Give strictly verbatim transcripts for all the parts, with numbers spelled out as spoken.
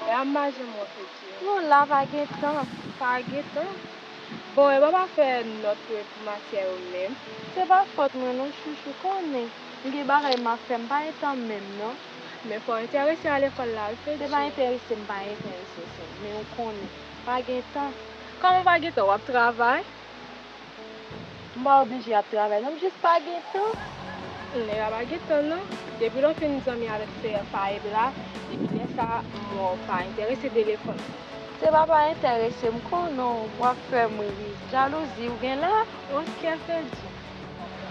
E a maje mwen fè ti. Non, la pa gen tan. Pa gen tan? Bon, e papa fè nòt pou, pou matyè yo menm. Se pa fòt mwen non, chouchou, konnen. M gen bagay m ap fè, m pa gen tan menm non. Men fò w enterese a lekòl la, wi, Fedji. Se pa enterese, m pa enterese, sè m. Men ou konnen, pa gen tan. Kòman pa gen tan? W ap travay? M pa oblije ap travay non, m jis pa gen tan. Nèg la pa gen tan non. Depi lè w fin zanmi avèk sè Faeb la, depi lè sa a, m wè w pa enterese telefòn. Se pa pa enterese m, konnen w ap fè m ri. Jalouzi w gen la? Ok, Fedji.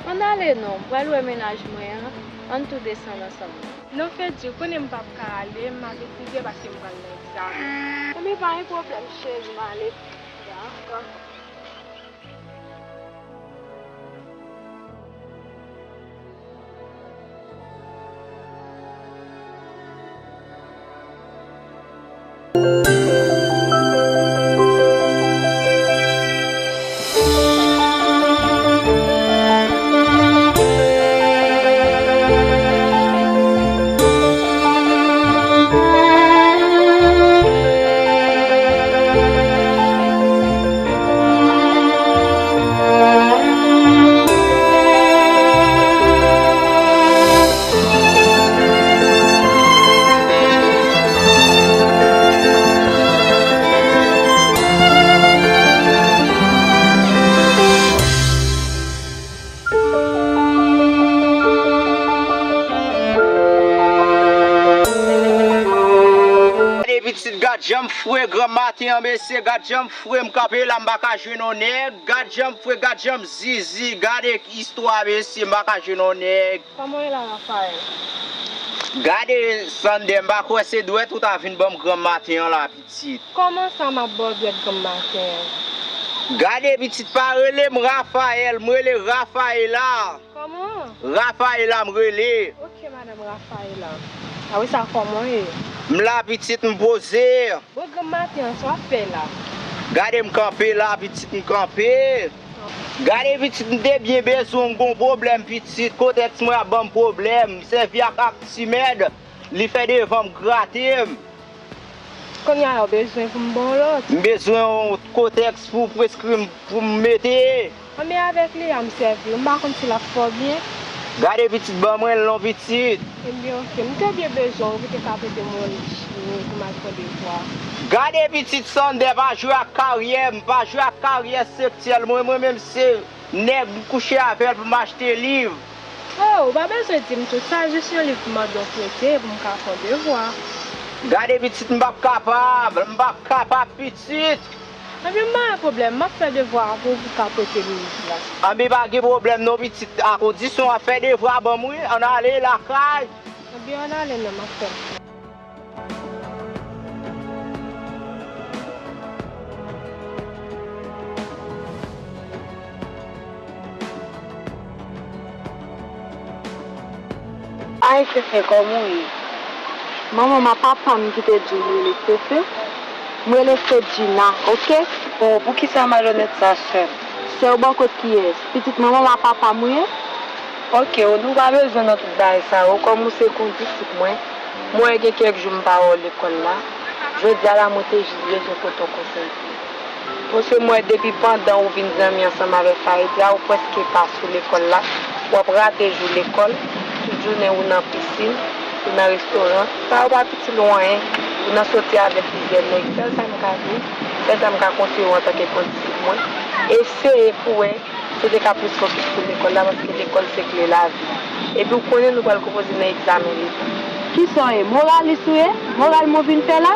Ann ale non, m pral wè mennaj mwen an, ann tou desann ansanm non. Non, Fedji, ou konnen m p ap ka ale, m ap etidye paske m pral nan egzamen. Ebyen, pa gen pwoblèm, cheri, m ale. Dakò. Gade pitit, gad jan m fre granm maten an, mesye, gad jan m fre, m kanpe la, m pa ka jwenn yon nèg, gad jan m fre, gad jan m zizi, gade istwa, mesye, m pa ka jwenn yon nèg. Kòman w ye la, Raphaël? Gade, Sandè, m pa kwè se dwèt ou ta vin ban m granm maten an la, pitit. Kòman sa m ap ba w dwèt granm maten an? Gade, pitit, pa rele m Raphaël, m rele Rafaela. Kòman? Rafaela m rele. Ok, madanm Rafaela. Apre sa, kòman w ye? M la, pitit, m poze. Bon, granm maten an, sa w ap fè la? Gade m kanpe la, pitit, m kanpe. Gade, pitit, m te byen bezwen w, m gon pwoblèm, pitit. Kote èks mwen ap ban m pwoblèm? M sèvi ak aktimèd, li fè devan m grate m. Kounye a w bezwen pou m ba w lòt? M bezwen yon kotèks pou w preskri m pou m mete. Anben avèk li a m sèvi w, m pa konn si l ap fè w byen. Gade pitit ban mwen l non pitit. Ebyen oke, m te byen bezwen w pou te ka prete m yon liv pou m al fè devwa. Gade pitit Sandè pa jwe ak karyè m, pa jwe ak karyè seksyèl mwen, mwen menm se nèg m kouche avè l pou m achte liv. Oh, ou pa bezwen di m tout sa, jis yon liv pou mande w prete pou m ka fè yon devwa. Gade pitit m p ap kapab, m p ap kapab pitit. Anben m pa gen pwoblèm, m ap fè devwa a pou ou pou w ka prete m liv la. Anben pa gen pwoblèm non pitit, a kondisyon w ap fè devwa ban m wi, ann ale lakay. Anben ann ale non, m ap fè l. Ay Fefe, kòman w ye? Manman m a papa m ki te di w rele Fefe. M rele Fedjina, oke? Oh, poukisa malonèt sa, sè m? Sè w bò kot kiyès? Pitit manman m a papa m, wi. Oke, ou, nou pa bezwen nan tout bagay sa yo, kòm ou se kondisip mwen, mwen gen kèk jou m pa wè w lekòl la. Jodi a la, mwen te jis bezwen pote yon konsèy pou ou. Paske m wè depi pandan ou vin zanmi ansanm avèk Faïdja, ou prèske pa sou lekòl la. W ap rate jou lekòl, tout jounen ou nan pisin, ou nan restoran. Sa yo pa itil ou anyen. Ou nan soti avèk plizyè nèg. Sèl sa m ka di w, sèl sa m ka konseye w antanke kondisip mwen, eseye pou w wè si w te ka plis fokis sou lekòl la, paske lekòl se kle lavi. Epi w konnen nou pral konpoze nan egzamen leta. Kisa w ye? Moralis ou ye? Moral mwen vin fè la?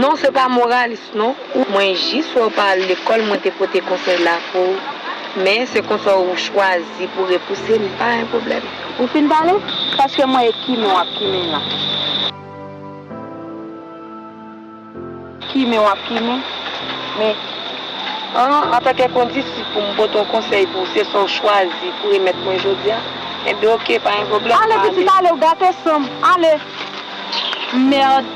Non, se pa moralis non. Mwen jis wè w pa al lekòl, mwen te pote konsèy la pou ou. Men se konsa ou chwazi pou repouse m, pa gen pwoblèm. Ou fin pale? Paske mwen e kimen w ap kimen la. Kimen w ap kimen? Men, an, antanke kondisip pou m pote yon konsèy pou ou, se sa w chwazi pou remèt mwen jodi a? Enben oke, pa gen pwoblèm. Ale pitit, ale, w gate san m. Ale. Mèd.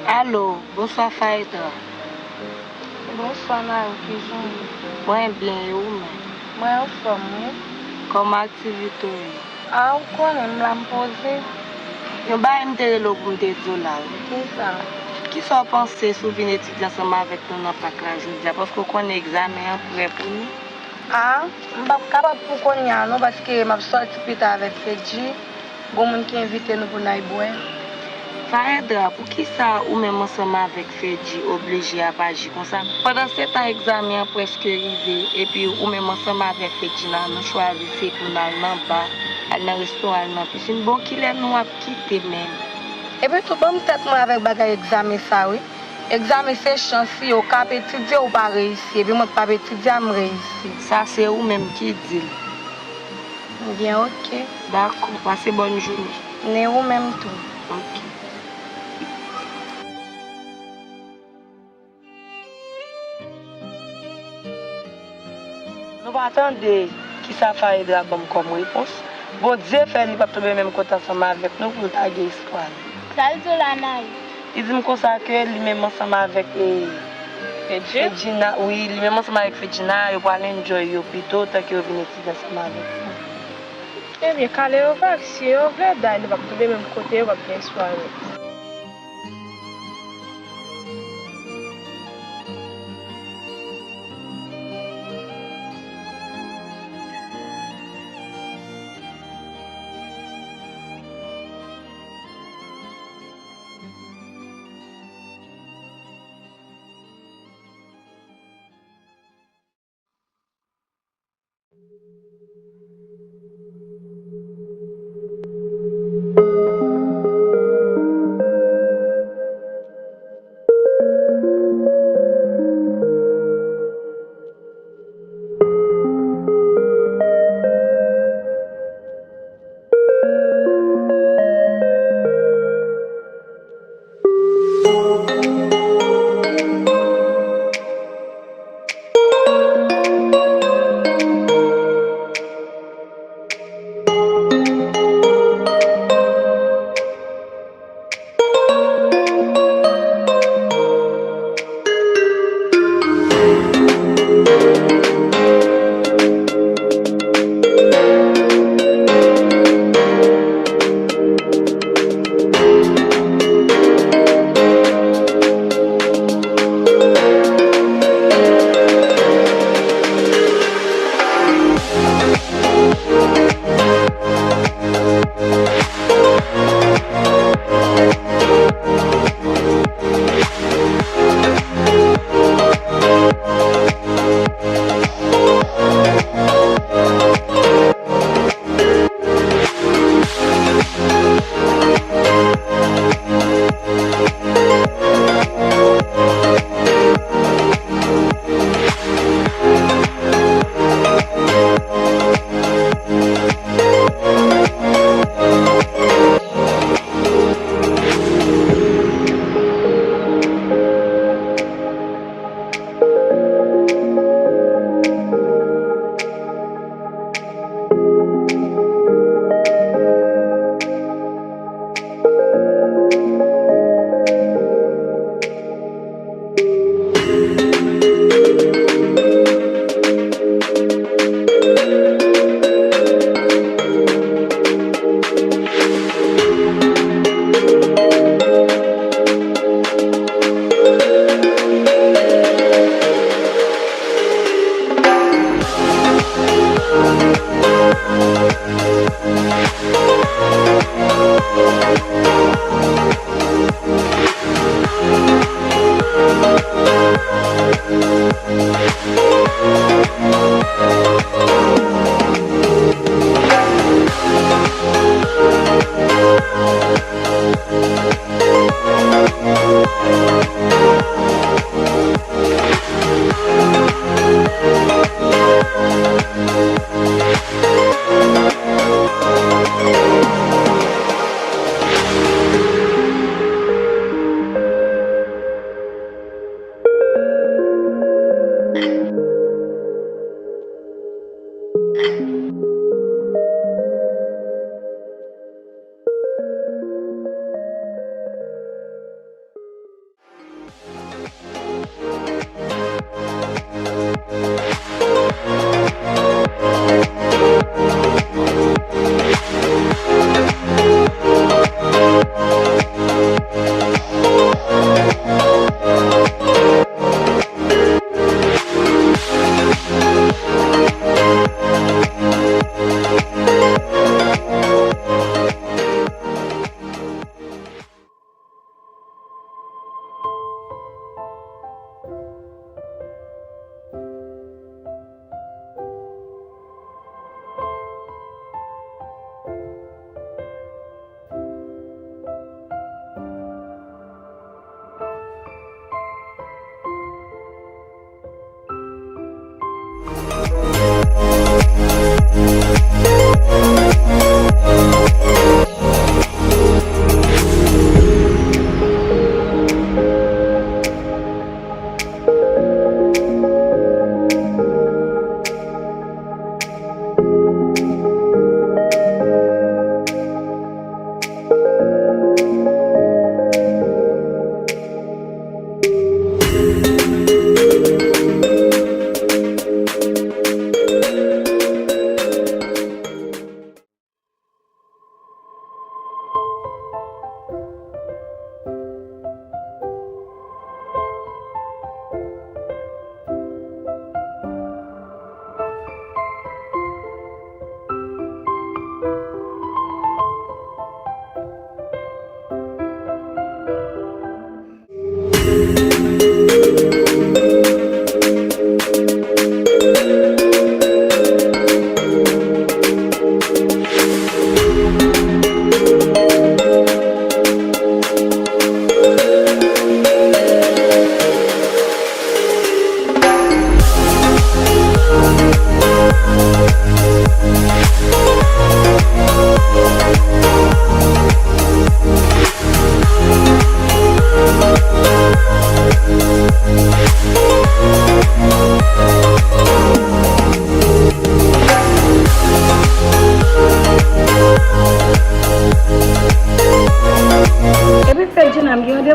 Alo, bonswa Faedra. Bonswa Nayou, kijan w ye? Mwen byen, e ou menm? Mwen anfòm, wi. Kòman aktivite w ye? A, ou konnen, m la, m poze. Yon bagay m te rele w pou m te di w la, wi. Kisa? Kisa w panse si w vin etidye ansanm avèk nou nan pak la jodi a? Paske w konnen egzamen an prè pou nou. A, m p ap kapab pou kounye a non, paske m ap sòti pita avèk Fedji. Gon moun ki envite nou pou n al bwè. Faedra, poukisa ou menm ansanm avèk Fedji oblije ap aji konsa? Pandansetan egzamen an prèske rive, epi ou menm ansanm avèk Fedjina, nou chwazi se pou n al nan ba, al nan restoran, al nan pisin. Bon, kilè nou ap kite menm? Epi tou, ban m tèt mwen avèk bagay egzamen sa, wi. Egzamen se chans, wi, ou ka ap etidye, ou pa reyisi. Epi mwen k p ap etidye a, m reyisi. Sa se ou menm ki di l. Byen, oke. Dakò, pase bòn jounen. Ni ou menm tou. Oke. Nou pa tande kisa Faedra ban m kòm repons. Bondye fè li p ap tonbe menm kote ansanm avèk nou pou l ta gen espwa li. Sa l di w la, Nayou? Li di m konsa ke li menm ansanm avèk, e, Fedji? Fedjina, wi, li menm ansanm avèk Fedjina, yo pral enjoy yo pito, tanke yo vin etidye ansanm avèk nou. Ebyen, kale yo vag, si yo vle, day nou p ap tonbe menm kote, yo p ap gen espwa yo.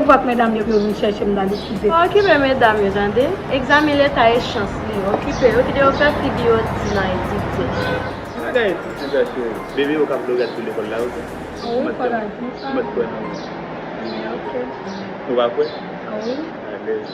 Ou pa k medam yo pou yo vin chèche m nan likidite. Pa okipe medam yo, tande. Egzamen leta e chans li. Okipe yo, kite yo fè figi yo ti nan etidye. Bagay etidye sa, cheri. Bebe yo k ap loryat pou lekòl la, wi. Wi, fò ta di sa. M pa t kwè nan ou. Ok. Ou pa kwè? Wi. Alèz.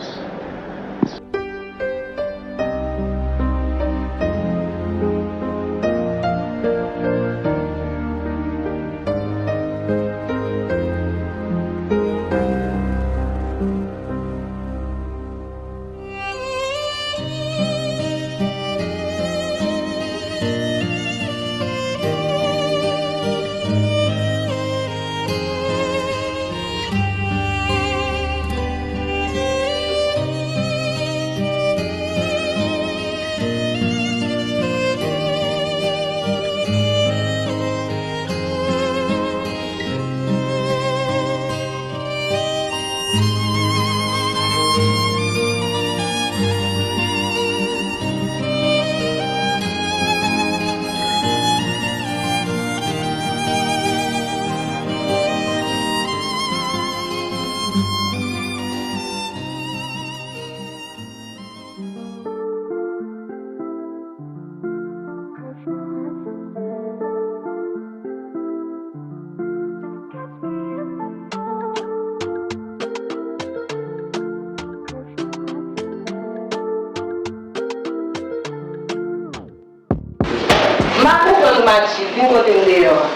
M pa konprann match, vin kote m deyò a.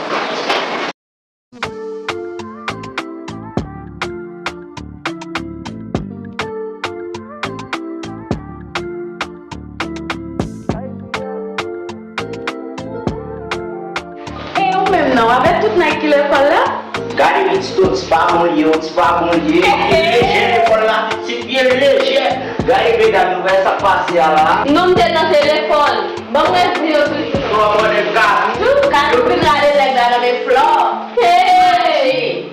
E ou menm nan, w avèk tout nèg ki lekòl la? Gade pitit, ou ti pa bon l ye, ou ti pa bon l ye. Li lejè lekòl la, pitit, byen lejè. Gade medam, nou wè sa k pase a la. Non, m te nan telefòn. Ban m revni yo toujou. Kòmande Katou. Katou fin rale nèg la nan men Flò. Hey!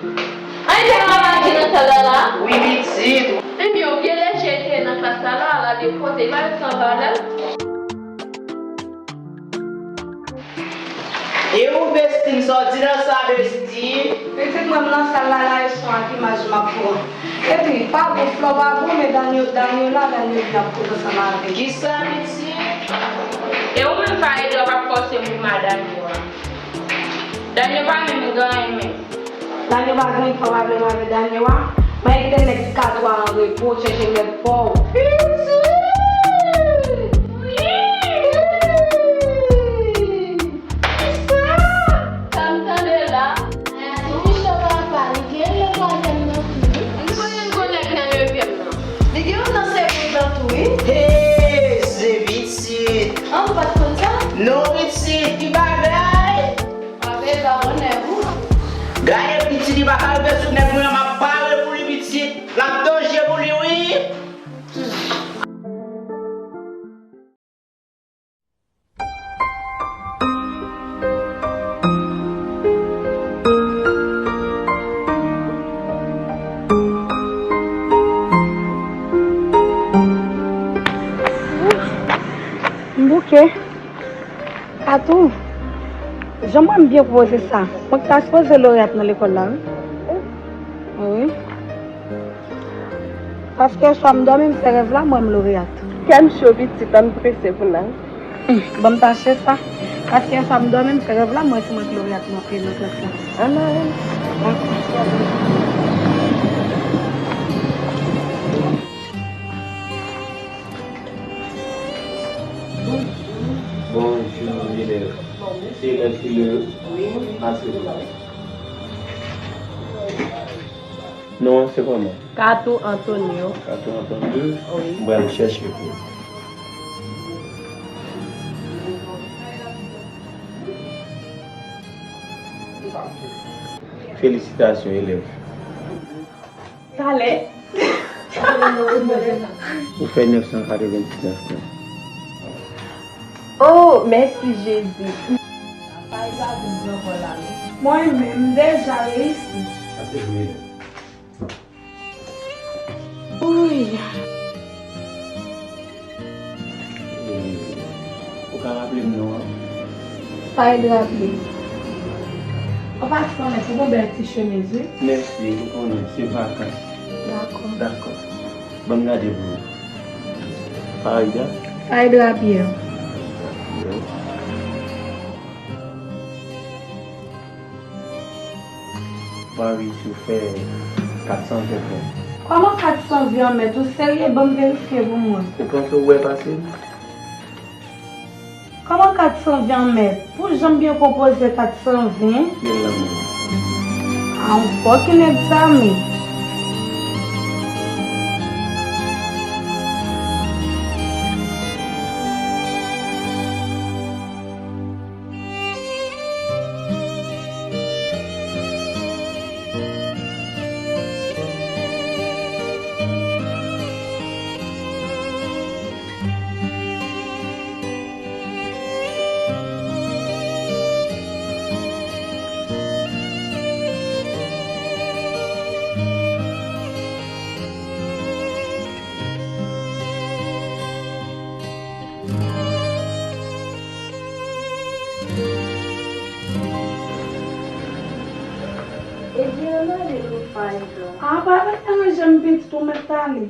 An, te ka maji nan sal la la? Wi, pitit. Ebyen, ou byen lejè te nan klas la la, la depoze, pa yo san valè. E ou, besti m, sa w di nan sa, besti? Pitit mwen, m nan sal la la, e son ak imaj m ap pran. Epi, pa bon, Flò pa bon, men Danyo, Danyo la, Danyo vin ap koze ansanm avè m. Kisa, pitit? E ou menm, Faridò, w ap fòse mouvman a Danyo a. Danyo pa menm gen anyen menm. Danyo pa gen anyen k fè pwoblèm avè Danyo a. Mwen kite nèg Katou a an repo, chèche nèg pa w. Pitit! Wi! Kisa? Sa m tande la? Ayati fi cho papa, li gen yon twazyèm nan tou wi. M konnen l gon nèg nan nevyèm nan. Li gen youn nan segonn nan tou wi. Hey, se pitit. An, ou pa t konn sa? Non, pitit, ki bagay? Papa, e pa bon nèg ou. Gade pitit, li pa ka rive sou nèg mwen an, m ap pare pou li, pitit. L ap danje pou li, wi. M bouke. Katou, jan mwen m byen poze sa, mwen k ta sipoze loryat nan lekòl la, wi. Wi. Paske swa m dòmi, m fè rèv la, m wè m loryat. Kè m cho pitit, ann prese pou n al. Hum, ban m tache sa. Paske swa m dòmi, m fè rèv la, m wè se mwen k loryat nan, nan klas la. Ann ale. Dakò. Bonjou, elèv. Se elèv ki leve? Wi. Asire w. Non an se kòman? Katou Antonio. Katou Antonio? Wi. M pral chèche pou ou. Felisitasyon, elèv. Talè. Ou fè nèf san katrevenndisnèf pwen. Oh, mèsi Jezi. Mwen menm, m deja reyisi. Sa se vre. Wouyy. Ou ka raple m non an? Pa ede raple. Ou pa t konnen pou gon bèl ti chemiz wi. Mèsi, ou konnen se vakans. Dakò. Dakò. Ban m gade pou ou. Farida? Farida Pierre. Pierre. Ou pa reyisi fè kat san ven pou mwen. Kòman kat san ven an, mèt? Ou serye? Ban m verifye pou mwen. Ou panse w wè pase m? Kòman kat san ven an, mèt? Pou jan m byen konpoze kat san ven. Men l nan men w. A, yon fòkin egzamen. Ebyen, ann ale nou, Farida. A, pa mèt deranje m, pitit, ou mèt ale.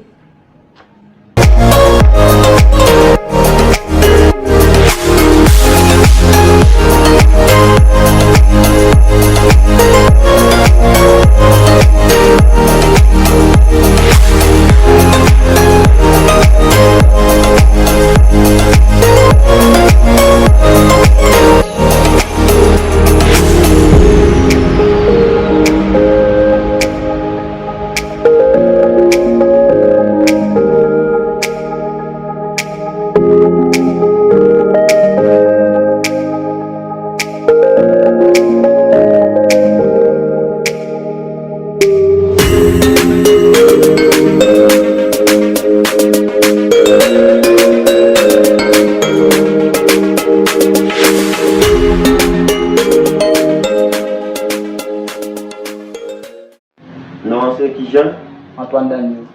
Non an se kijan? Antoine Daniel.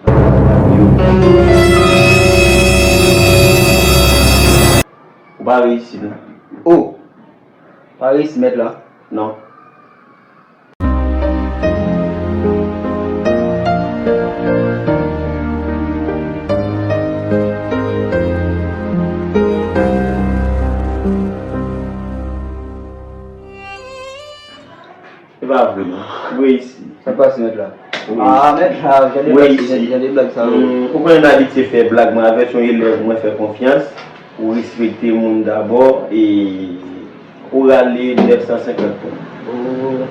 Ou pa reyisi non. Oh! Pa reyisi mèt la. Non. E pa vre non. Ou reyisi. Sa k pase mèt la? Ou reyisi. Ah, mèt la, jan de blag, jan de blag sa yo. Hmm, ou konnen m abitye fè blag, mwen avèk yon elèv mwen fè konfyans, ou respekte moun dabò, e ou rale nèf san senkant pwen. Oh.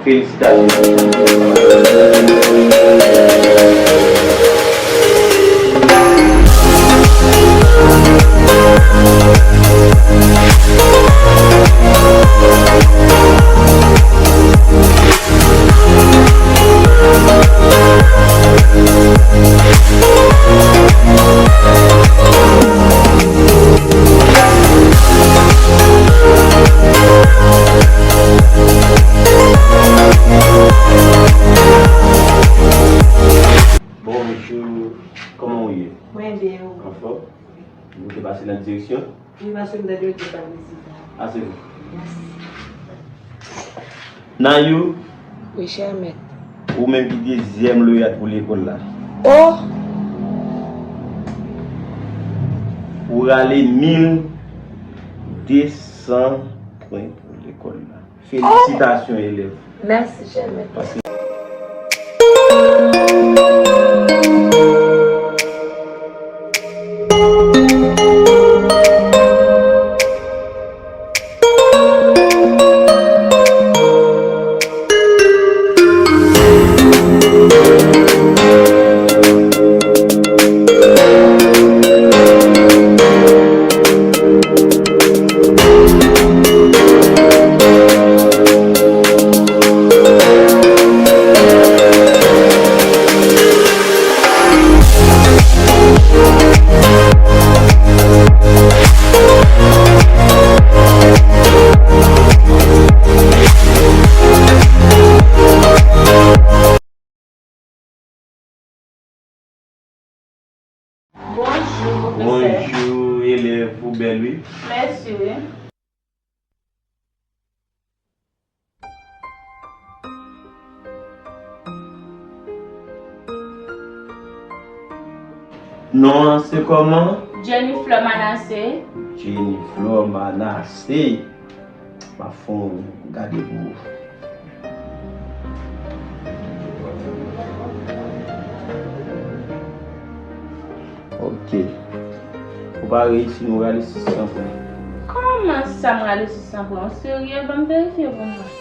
Felisitasyon. Bonjou, kòman w ye? Mwen byen, ou? Anfòm? Wi. Nou te pase nan direksyon? Wi, pase m nan direksyon pa prezidan. Ase bon. Mèsi. Nayou? Wi, chè mèt. Ou menm ki dezyèm loyat pou lekòl la. Oh! Ou rale mil de san pwen pou lekòl la. Felisitasyon, elèv. Mèsi, chè mèt. Pase. Bonjou, pwofesè. Bonjou, elèv, ou bèl, wi. Mèsi, wi. Non an se kòman? Jenny Fleur Manassé. Jenny Fleur Manassé. M ap fè yon gade pou ou. Ok. Ou pa reyisi, nou rale sis san fran. Kòman sa m rale sis san fran? Ou serye? Ban m verifye pou mwen.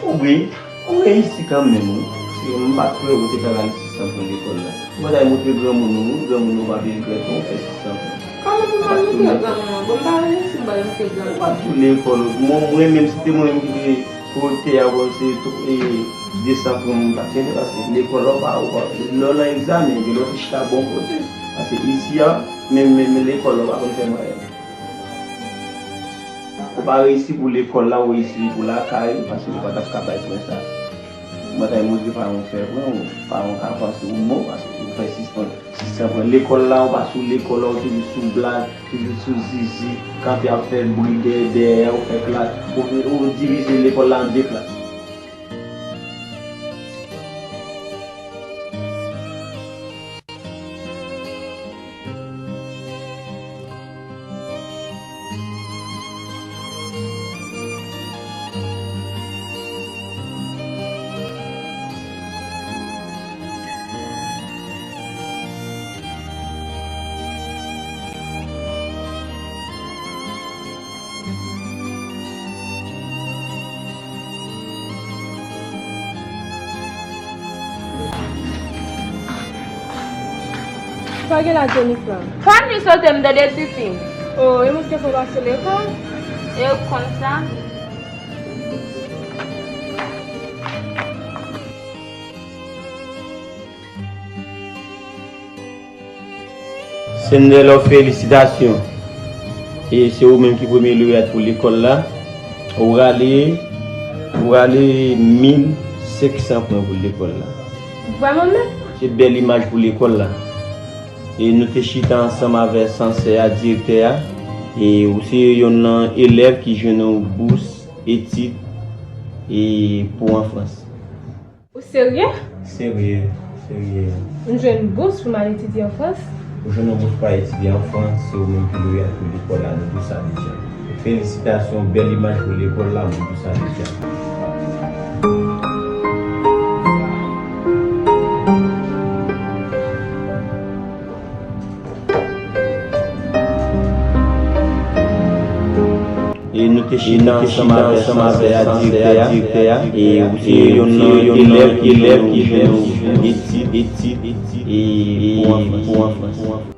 Ou wi, ou reyisi kanmenm wi. Se m pa t kwè ou te ka rale sis san fran lekòl la. Ou pa t al montre granmoun ou, granmoun ou pa regrèt non, ou fè sis san fran. Kòman pou m al montre granmoun mwen? Bon, m pa reyisi, m pa al montre granmoun. Ou pa t sou lekòl, mwen, mwen menm, si te mwen menm ki te kote a, bon, se tou, e, de san pou mwen, m pa t kenbe, paske lekòl la, ou pa, ou pa, lè w nan egzamen, gen lè w te chita bon kote. Paske isi a, menm, menm lekòl la, ou pa konn fè mwayèn. Ou pa reyisi pou lekòl la, ou reyisi pou lakay, paske ou pa t ap ka bay pwen sa. Mwen ta montre paran w fè pwen, ou paran w ka panse ou mò, paske ou fè sis san pwen. Sis san pwen lekòl la, ou pa sou lekòl la, ou toujou sou blag, toujou sou zizi, kanpe ap fè bri dèyè, dèyè, ou fè klas, ou, ou divize lekòl la an de klas. Sa gen la, Jennifer? Fanny sote m tande, tifi. O, e montre fò pase lekòl? E ou konn sa? Sendelo, felisitasyon. E se ou menm ki premye loreat pou lekòl la. Ou rale, ou rale mil senk san pwen pou lekòl la. Vrèman menm? Se bèl imaj pou lekòl la. E nou te chita ansanm avè sansè a, direktè a. E ou se yonn nan elèv ki jwenn yon bous etid e pou an Frans. Ou serye? Serye, serye. M jwenn bous pou m al etidye an Frans? Ou jwenn yon bous pou al etidye an Frans, se ou menm ki loreat pou lekòl la, nou di w sa deja. Felisitasyon, bèl imaj pou lekòl la, nou di w sa deja. E nou te chita ansanm avè sansè a, direktè a, e ou se yonn nan elèv ki jwenn etid, etid, e pou an Frans.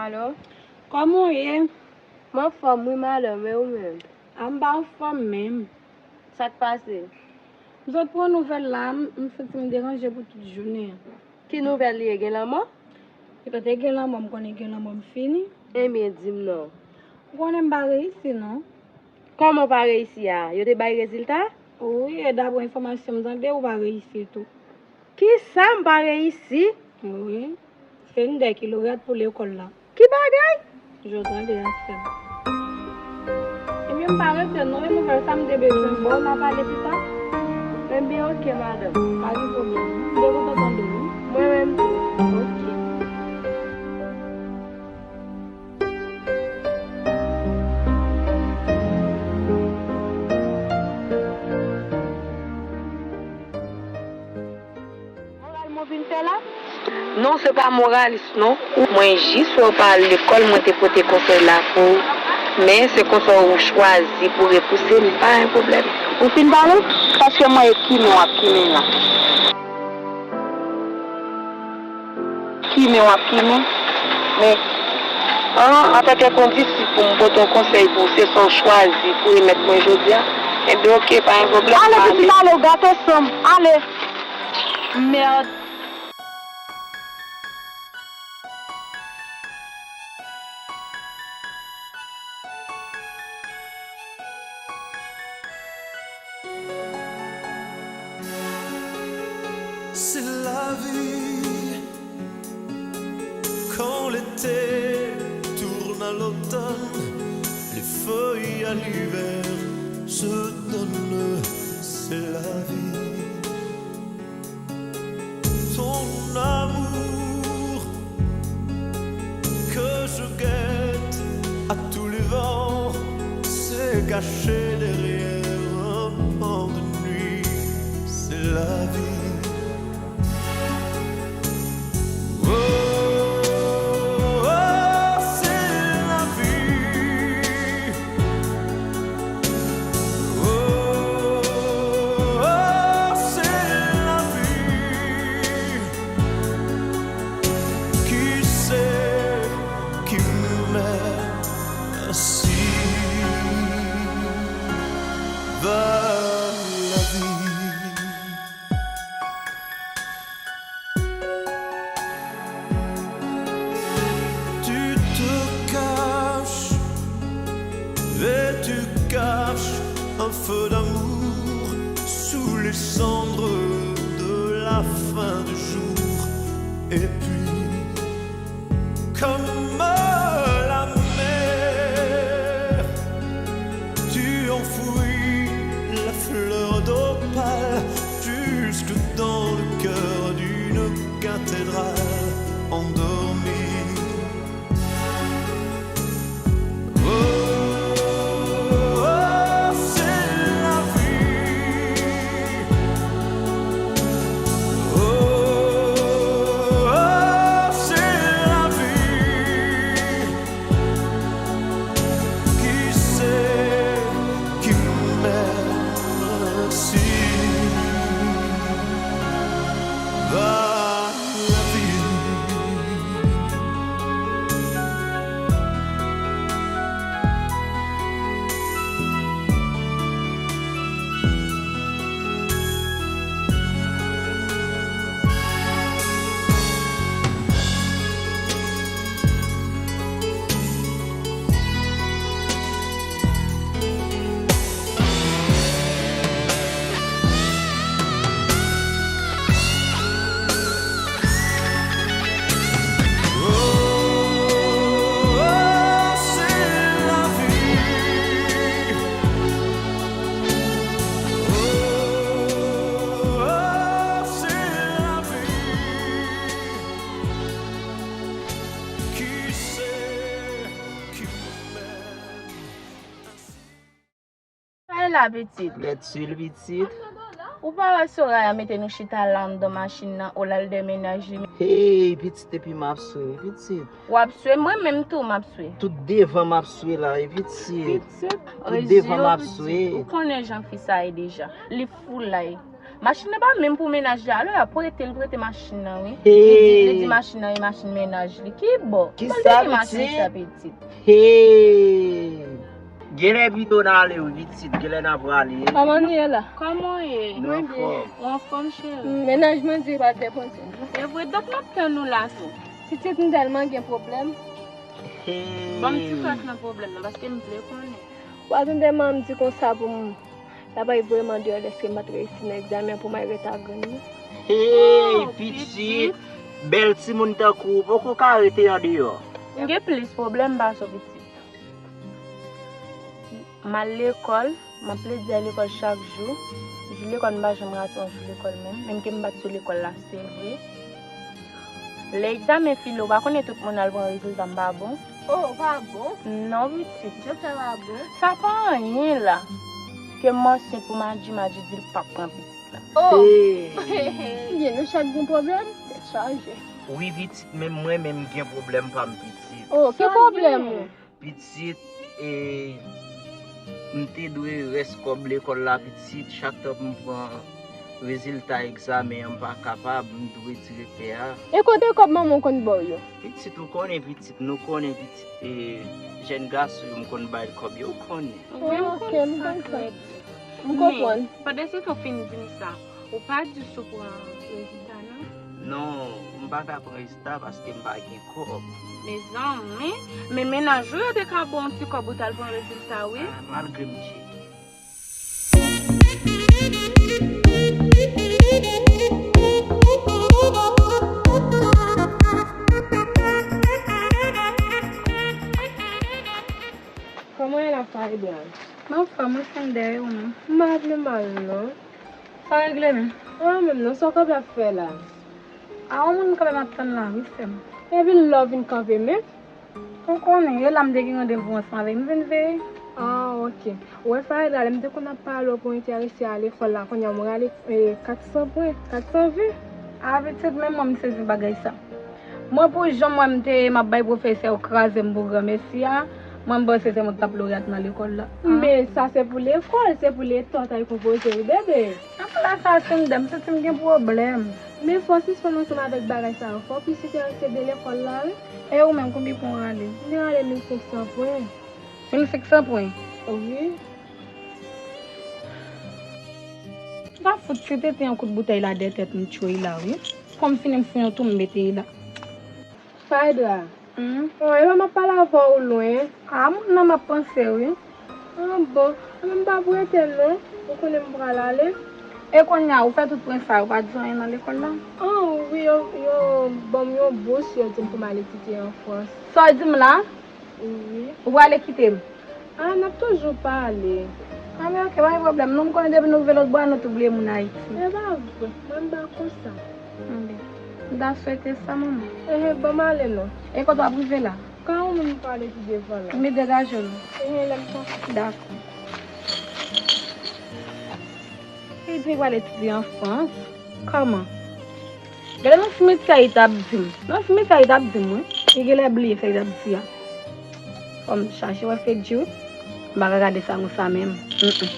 Alo? Kòman w ye? M anfòm wi, madanm, e ou menm? A, m pa anfòm menm. Sa k pase? M sot pran nouvèl la, m, m santi m deranje pou tout jounen an. Ki nouvèl li ye? Gen lanmò? Si pa te gen lanmò, m konnen gen lanmò m fini. Ebyen, di m non. Ou konnen m pa reyisi non. Kòman w pa reyisi a? Yo te bay rezilta? Wi, e daprè enfòmasyon m tande, ou pa reyisi tou. Kisa m pa reyisi? Wi. Se youn dè ki loryat pou lekòl la. Ki bagay? Jòdan de Aksèl. Ebyen, m pa rete non, e nouvèl sa m te bezwen ba w, n a pale pita. Ebyen, oke, madanm. Pa gen pwoblèm. M te kontan tande w, wi. Mwen menm tou. Oke. Moral mwen vin fè la? Non, se pa moralis, non. Mwen jis wè w pa al lekòl, mwen te pote konsèy la pou ou. Men se konsa ou chwazi pou repouse m, pa gen pwoblèm. Ou fin pale? Paske mwen e kimen w ap kimen la. Kimen w ap kimen? Men, an, antanke kondisip pou m pote yon konsèy pou ou, se sa w chwazi pou remèt mwen jodi a. Ebyen, oke, pa gen pwoblèm. Ale, pitit, ale, w gate san m. Ale. Mèd. C'est la vie. Quand l'été tourne à l'automne, les feuilles à l'hiver se donnent, c'est la vie. Ton amour que je guette à tous les vents s'est caché derrière un pan de nuit. C'est la vie. Oh, oh, c'est la vie. Oh, oh, c'est la vie. Qui sait qui mène ainsi vers la vie? Tu te caches et tu caches un feu d'amour sous les cendres de la fin du jour. Et puis, comme la mer, tu enfouis la fleur d'opale jusque dans le cœur d'une cathédrale endormie. Oh, oh, c'est la vie. Oh, oh, c'est la vie. Qui sait qui mène ainsi vers la vie? Kisa e la, pitit? Lèt sil, pitit. Ou pa wè Soraya mete nou chita la anndan machin nan, o l al dèmennaj li? Hey, pitit, epi m ap swe, pitit. W ap swe? Mwen menm tou, m ap swe. Tout devan m ap swe la, wi, pitit. Pitit, tout devan m ap swe. Ou konnen jan fi sa ye deja. Li foulay. Machin nan pa menm pou mennaj li, alò y ap prete l prete machin nan, wi. Li di, li di machin nan e machin mennaj li. Ki bò? Kisa, pitit? Hey! Genlè pito n ale wi, pitit, genlè n a prale. Kòman nou ye la? Kòman w ye? Nou anfòm. Ou anfòm, cheri? Mennaj mwen di l pral depòte m. E vre, donk n ap tann ou la tou. Pitit, m tèlman gen pwoblèm. Ban m ti kras nan pwoblèm nan, paske m vle konnen. Ou pa tande manman m di konsa pou m travay vrèman deyò dèske m pa t reyisi nan egzamen an pou m al ret a grann mwen. Hey, pitit, bèl timoun tankou ou poko ka rete andeyò. M gen plis pwoblèm pase w, pitit. M al lekòl, m ap plede al lekòl chak jou. Jou lekòl, m pa janm rate yon jou lekòl menm, menm ke m pa t sou lekòl la, se vre. Lè egzamen fini, ou pa konnen tout moun al pran rezilta m pa bon? Oh, ou pa bon? Non, pitit. Jan sa pa bon? Sa pa anyen la. Ke m ansent pou Madji, Madji di l p ap pran pitit la. Oh! Hey! Ebyen, nou chak gen pwoblèm, tèt chaje. Wi, pitit, menm mwen menm gen pwoblèm pa m, pitit. Oh, ki pwoblèm ou? Pitit, e, m te dwe rès kòb lekòl la, pitit, chak tan m pran rezilta egzamen an, m pa kapab, m dwe direktè a. E kote kòb manman w konn ba w yo? Pitit, ou konnen, pitit, nou konnen, pitit, e, jèn gason yo, m konn ba l kòb yo, ou konnen. Wi, m konn sa trè byen. M konprann. Men, pandan se tan w fin di m sa, ou pa di si w pran rezilta, non? Non, m pa ka pran rezilta paske m pa gen kòb. Mezanmi, men mennaj ou yo te ka ba w yon ti kòb ou t al pran rezilta, wi. Ah, malgre m tcheke. Kòman w ye la, Faridwa? M anfòm, wi, sè m, e ou menm? M pa pi mal, non. Sa regle menm? An, menm non, sa w kanpe ap fè la? A, yon moun kanpe m ap tann la, wi, sè m. Epi lè w vin kanpe menm? Ou konnen, e la m te gen randevou ansanm avè l, m vin veye. Ah, ok. Ou wè, Faridwa, lè m te konn ap pale w pou w enterese a lekòl la, kounye a m rale, e, kat san pwen, kat san ven. A, pitit, menm mwen, m sezi bagay sa. Mwen, pou jan mwen, m te ye, m ap bay pwofesè yo kraze m pou granmesi a, mwen, m panse se mwen k t ap loryat nan lekòl la. Men sa se pou lekòl, se pou leta w t al konpoze, wi, bebe. Apre sa, Sindè, m santi m gen pwoblèm. Men fò w sispann ansanm avèk bagay sa yo. Fò w plis enterese de lekòl la, wi. E ou menm, konbyen pwen w rale? M te rale mil senk san pwen. Mil senk san pwen? Wi. M ta fout ti tete yon kout boutèy la dèyè tèt m tchwey la, wi. Kòm fini m fouye yon tou m mete l la. Faridwa. Hmm? Oh, e pa m ap pale avè w lwen. A, moun nan m ap panse, wi. Ah, bon. Mwen, m p ap rete, non. Ou konnen m pral ale. E kounye a, ou fè tout pwen sa yo, pa di anyen nan lekòl la? Ah, wi, yo, yo ban m yon bous, yo di m pou m al etidye an Frans. Sa w di m la? Wi. Ou prale kite m? Ah, n ap toujou pale. Ah, men ok, pa gen pwoblèm. Non, m konnen depi nou rive lòt bò a, nou tou bliye moun Ayiti. E pa vre, mwen m pa konsa. Anben, m ta swete sa, manman. Ehe, ban m ale non. E kote w ap rive la? Ka yon moun m pral etidye devan la. M degaje w non. Ehe, lè m soti. Dakò. Li di li pral etidye an Frans. Kòman? Gade nan simetyè li t ap di m. Nan simetyè li t ap di m, wi. Li genlè bliye sa li t ap di a. Fò m chache wè Fedji, wi. M pa ka gade sa konsa menm. Mm, mm.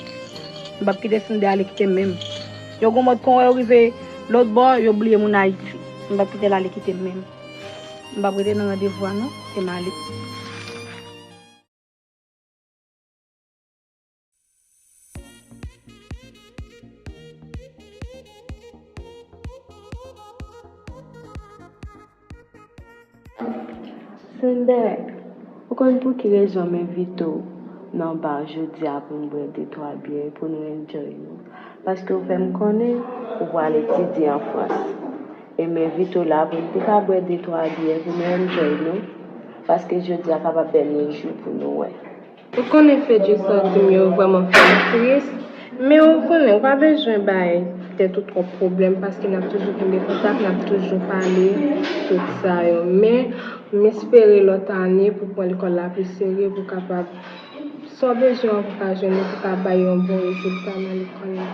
M p ap kite Sindè ale kite m menm. Yo gon mòd kon wè yo rive lòt bò, yo bliye moun Ayiti. M p ap kite l ale kite m menm. M p ap rete nan randevou a non. Kite m ale. Sindè, ou konn pou ki rezon m envite w nan bar jodi a pou n bwè de twa byè, pou nou enjoy nou? Paske ou fè m konnen ou pral etidye an Frans. E m envite w la pou n te ka bwè de twa byè pou nou enjoy nou, paske jodi a kapab dènye jou pou nou wè. Ou konnen Fedji, sa w di m yo vrèman fè m tris, men ou konnen ou pa bezwen bay tèt ou twòp pwoblèm paske n ap toujou kenbe kontak, n ap toujou pale, tout sa yo. Men m espere lòt ane pou pran lekòl la pi serye, pou kapab, sa w bezwen an pou ka jwenn li, pou ka bay yon bon rezilta nan lekòl la.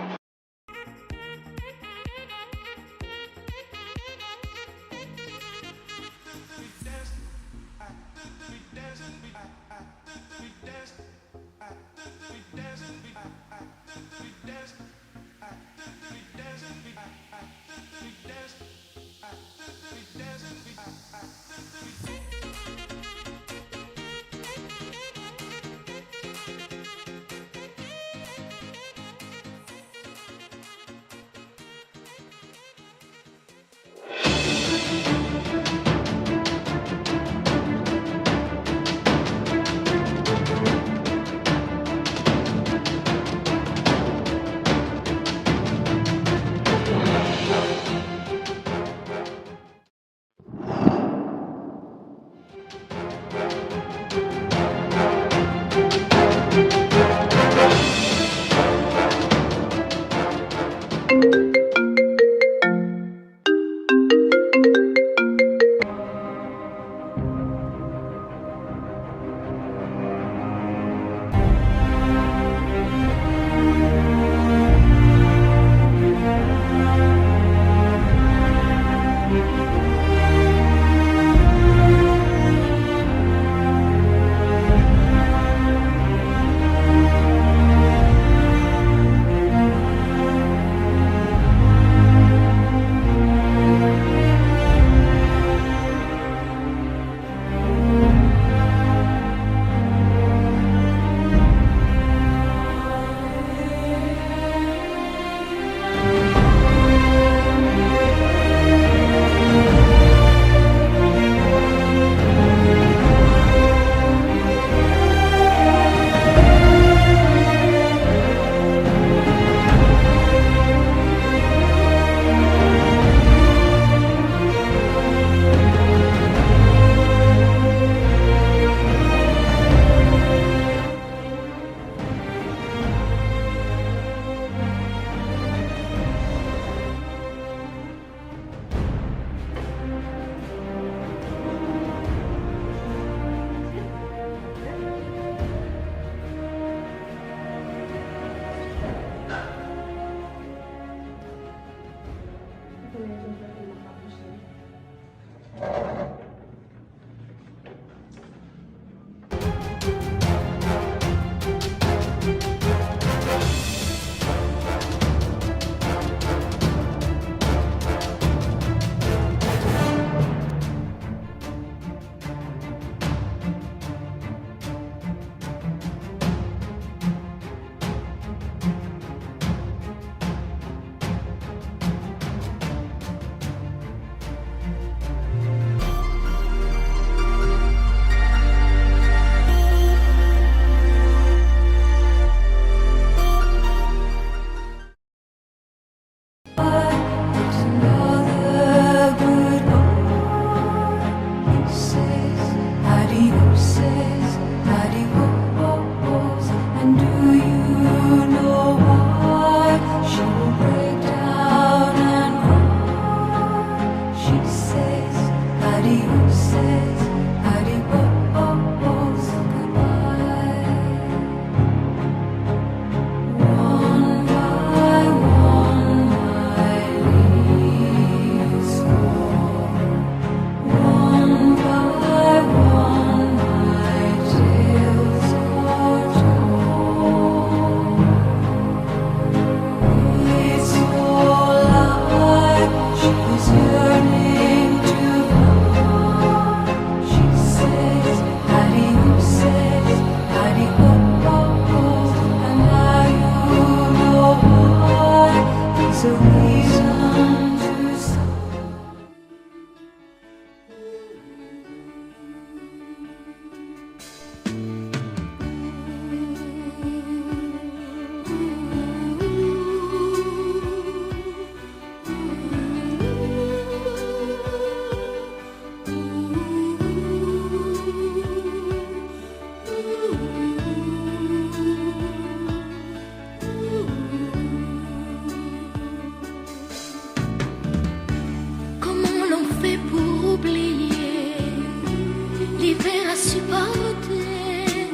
Pauvreté,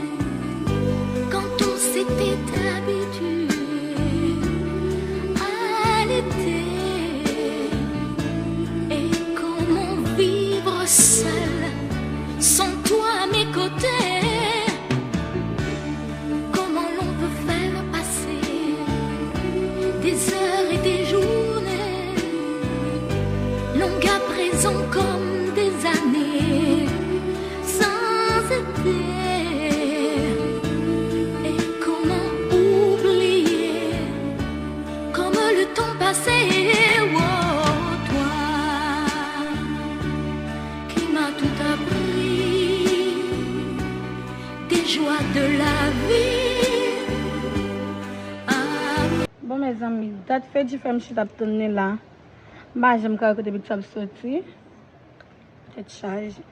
quand on s'était habitué à l'été, et comment vivre seul sans toi à mes côtés? Comment l'on peut faire passer des heures et des journées, longues à présent comme des années, sans été? Et comment oublier comme le temps passé, oh, toi qui m'as tout appris, des joies de la vie. Ah. Bon, mezanmi, dat Fedji fè m chita ap tann li la. M pa janm ka wè kote pitit sa ap soti. Tèt chaje.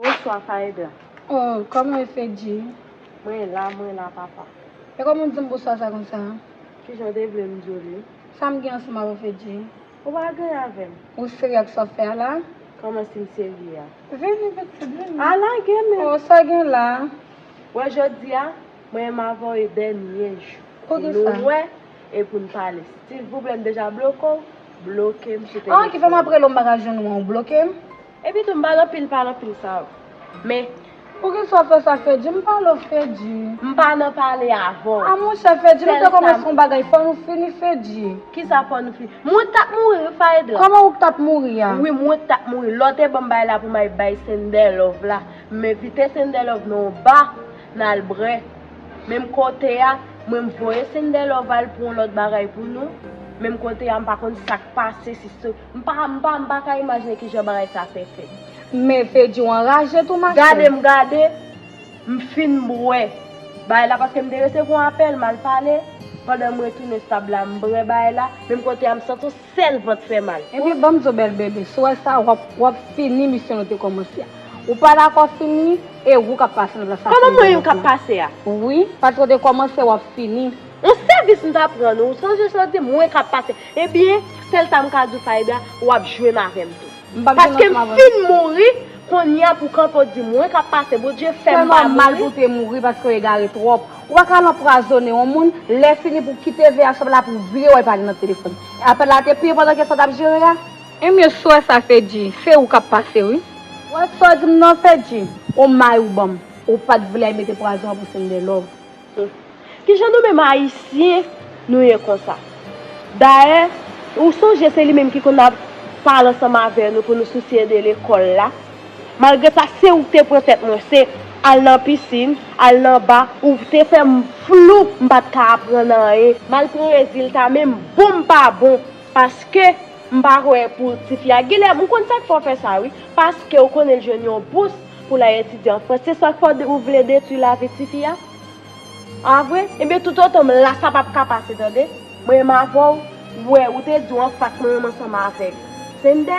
Bonswa, Faïda. Oh, kòman w ye, Fedji? Mwen la, mwen la, papa. E kòman w di m bonswa sa konsa? Kijan w te vle m di w li? Sa m gen ansanm avè w, Fedji? Ou pa gen avè m. Ou serye ak sa w fè a la? Kòman si m serye a? Vini, pitit, vini. A lage men. Oh, sa gen la? Wè, jodi a, mwen menm avè w e dènye jou. Pou ki sa? Pou nou wè e pou n pale. Silvouplè, m deja bloke w, bloke m sou telefòn. Ah, ki fè m ap rele w, m pa ka jwenn ou an, ou bloke m? Epi tou, m pa nan pil pale anpil sa yo. Men. Poukisa w fè sa, Fedji? M pale w, Fedji. M pa nan pale avè w. A monchè, Fedji, nou te kòmanse yon bagay, fò nou fini, Fedji. Kisa fò nou fini? Mwen t ap mouri, wi, Faïda. Kòman ou t ap mouri a? Wi, mwen t ap mouri. Lè w te ban m bagay la pou m al bay Sendè Love la. M envite Sendè Love nan yon ba, n al bwè. Menm kote a, mwen m voye Sendè Love al pou yon lòt bagay pou nou. Menm kote a, m pa konn sa k pase, si se M pa, m pa, m pa ka imajine kijan bagay sa fè fèt. Men Fedji, w anraje tou, ma chère. Gade m gade, m fin bwè bagay la, paske m te resevwa yon apèl, m al pale. Pandan m retounen sab la, m bwè bagay la. Menm kote a, m santi yon sèl vant fè mal. Ebyen, ban m di w, bèl bebe, si w wè sa, w ap, w ap fini misyon nou te kòmanse a. Ou pa dakò fini, e ou k ap pase nan plas la. Kòman mwen menm k ap pase a? Wi, paske w te kòmanse, w ap fini. Yon sèvis m t ap rann ou, ou sonje sa w di m, mwen k ap pase. Ebyen, sèl sa m ka di w, Faïda, w ap jwenn avè m tou. Paske m fin mouri, kounye a pou kanpe w di mwen k ap pase, Bondye fè m pa mouri. Se nòmal pou w te mouri paske w egare twòp. Ou pa ka al anpwazonnen yon moun, lè fini pou w kite vè a sòt la pou w vire w al pale nan telefòn. Apèl la te pi enpòtan ke sa w t ap jere a. Ebyen, si w wè sa, Fedji, se ou k ap pase, wi. Ou wè sa w di m nan, Fedji? Ou may ou ban m. Ou pa t vle al mete pwazon an pou Sendè Love. Kijan nou menm Ayisyen nou ye konsa? Dayè, ou sonje se li menm ki konn ap pale ansanm avè nou pou nou sousye de lekòl la. Malgre sa, se ou ki te pran tèt mwen, se al nan pisin, al nan ba, ou te fè m flou, m pa t ka aprann anyen. M al pran rezilta, menm bon m pa bon, paske m pa kwè pou tifi a. Guilherme, ou konn sa k fè w fè sa, wi. Paske ou konnen l jwenn yon bous pou l al etidye an Frans. Se sa k fè w de-, ou vle detwi lavi tifi a? A vre? Ebyen, toutotan m la, sa p ap ka pase, tande. Mwen menm avè w, ou wè, ou te di w anfas mwen menm ansanm avèk Sendè,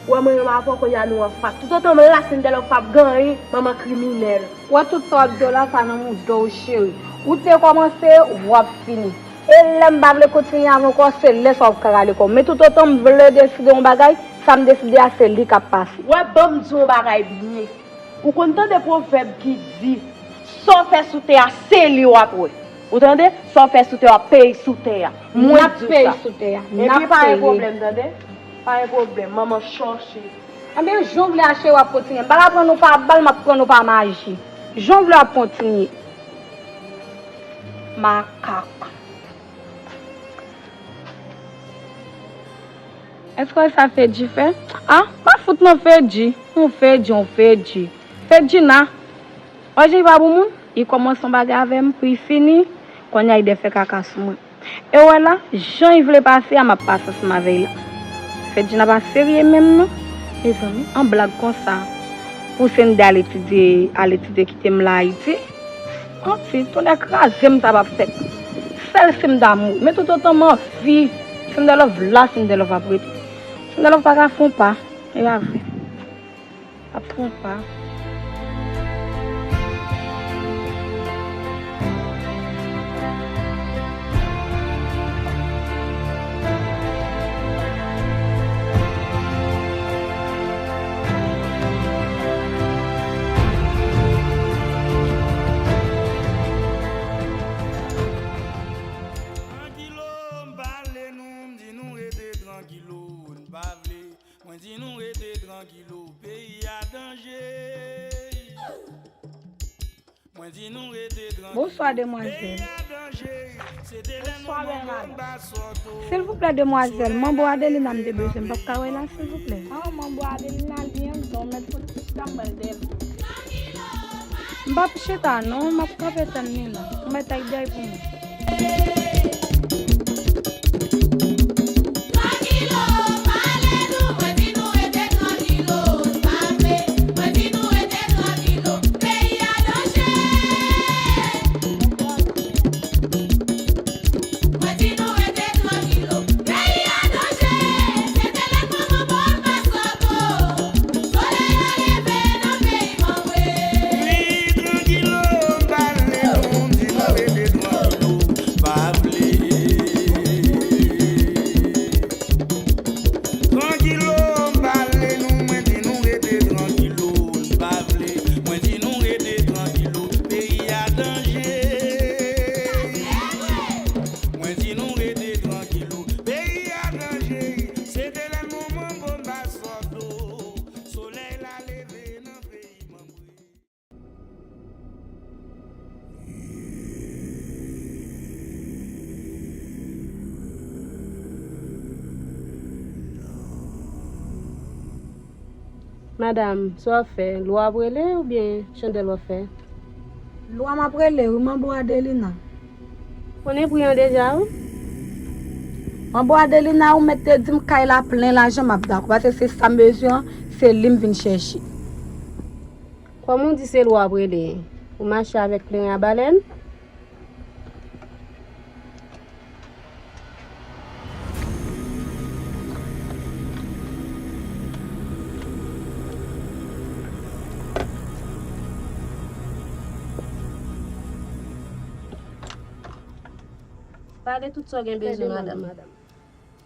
ou wè mwen menm avè w, kounye a nou anfas. Toutotan m la, Sendè Love p ap gen anyen, manman kriminèl. Ou wè tout sa w ap di yo la, sa nan mouda w, cheri. Ou te kòmanse, w ap fini. E lè m pa vle kontinye avè w ankò, se lè sa w ap ka rale kò w. Men toutotan m vle deside yon bagay, sa m deside a, se li k ap pase. Ou wè, ban m di w yon bagay byen. Ou konn tande pwovèb ki di, sa w fè sou tè a, se li w ap wè. Ou tande? Sa w fè sou tè a, w ap peye sou tè a. Mwen di w sa. N ap peye sou tè a. Epi pa gen pwoblèm, tande? Pa gen pwoblèm. Manman chòche. Ebyen, jan w vle a, cheri, w ap kontinye. M pa ka pran nou pa bal, m ap pran nou pa maji. Jan w vle, w ap kontinye. Makak. Èske w wè sa Fedji fè? A, pa fout nan Fedji. On Fedji, on Fedji. Fedjina. Wè jan li pa bon moun? Li kòmanse yon bagay avè m, pou li fini, kounye a li dè fè kaka sou mwen. E w wè la, jan li vle pase a, m ap pase ansanm avè l la. Fedjina pa serye menm non. Mezanmi, an blag konsa. Pou Sendè al etidye, al etidye kite m la Ayiti. Manti, tonnè kraze m sa p ap fèt. Sèl si m ta mouri. Men toutotan m anvi, Sandalòv la, Sandalòv ap rete. Sandalòv pa ka fè yon pa. E pa vre. Ap fè yon pa. Trankilo, m pale nou, m di nou rete trankilo, n pa vle. Mwen di nou rete trankilo, peyi a danje. Mwen di nou rete trankilo. Bonswa, demwazèl. Peyi a danje. Se te lè nou manman ba sòto. Silvouplè, demwazèl, manbo Adelina m te bezwen, m p ap ka wè la, silvouplè. Ah, manbo Adelina li an, donk mèt fout chita m bal dèyè l. M p ap chita non, m ap kanpe tann li la. Ou mèt ak dèy pou mwen. Trankilo, pale nou, mwen di nou rete trankilo, n pa vle, mwen di nou rete trankilo, peyi a danje. Mwen di nou rete trankilo, peyi a danje, se te lè manman ba sòto, solèy la leve nan peyi manmwe. Wi, trankilo, m pale nou, m di nou rete trankilo, pa vle. Trankilo, m pale nou, mwen di nou rete trankilo, n pa vle. Mwen di nou rete trankilo, peyi a danje. Mwen di nou rete trankilo, peyi a danje. Se te lè nou manbo ba sòto, solèy la leve nan peyi manmwe. Madanm, sa w ap fè? Lwa w ap rele oubyen chandèl w ap fè? Lwa m ap rele, wi, manbo Adelina. Konnen pri an deja, wi. Manbo Adelina, ou mèt te di m kay la plen lajan, m ap dakò. Paske se sa m bezwen an, se li m vin chèche. Kòman w di se lwa w ap rele? Ou mache avèk kleren a balèn? Pale tout sa w gen bezwen, madanm.